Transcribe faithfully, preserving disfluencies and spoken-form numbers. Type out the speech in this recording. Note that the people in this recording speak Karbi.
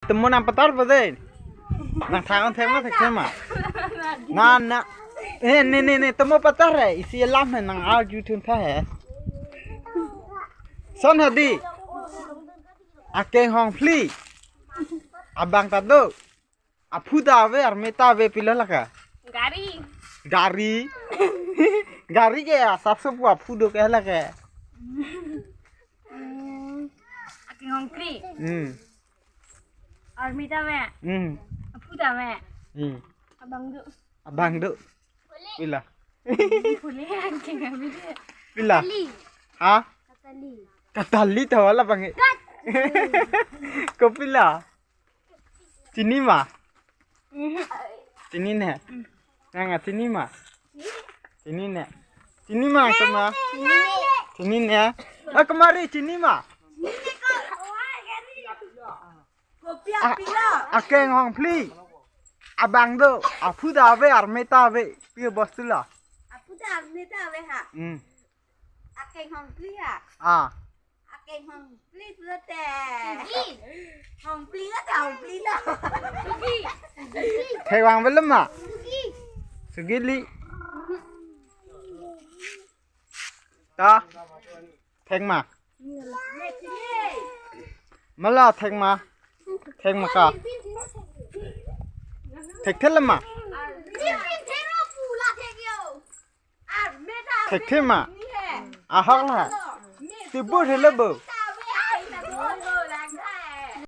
Temo nang patar bade. Nang thang thek ma thek ma. Na na. Eh, ne ne ne, temo patar he. Isi alam he, nang arju thuntha he. Son hadi. Akeng hong phli. Abang ta do. Aphu ta ave, arme ta ave, pilo lake? Gari. Gari. Gari ke asap sopu aphu do ke lake. Hmm. Akeng hong phli. Hmm. Arme ta ave. Hmm. Aphu ta ave. Hmm. Abang do. Abang do. Pila. Phli akeng hong phli. Pila. Katali. Ha? Katali. Katali ta wala bang. Kat. Kopila. Chini ma? Mhm. Chini ne? Nang a chini ma? Chini ne? Chini ma kama? Chini ne? A kamari chini ma? Kopi a, apila? Akeng hong phli. Abang do. Aphu ta ave, arme ta ave. Pi bostu lo? Aphu ta arme ta ave ha. Hmm. Akeng hong phli ha. Ah. Akeng hong phli pulote. Sugi. Hong phli lo te, hong phli lo. Sugi. Sugi. Thek vang belum ma? Sugi. Sugi li. Ta. Thek ma. Mala thek ma. Thek ma ka. Thek thel ma. Thekthe ma? Ahok la. Tibur helo bo.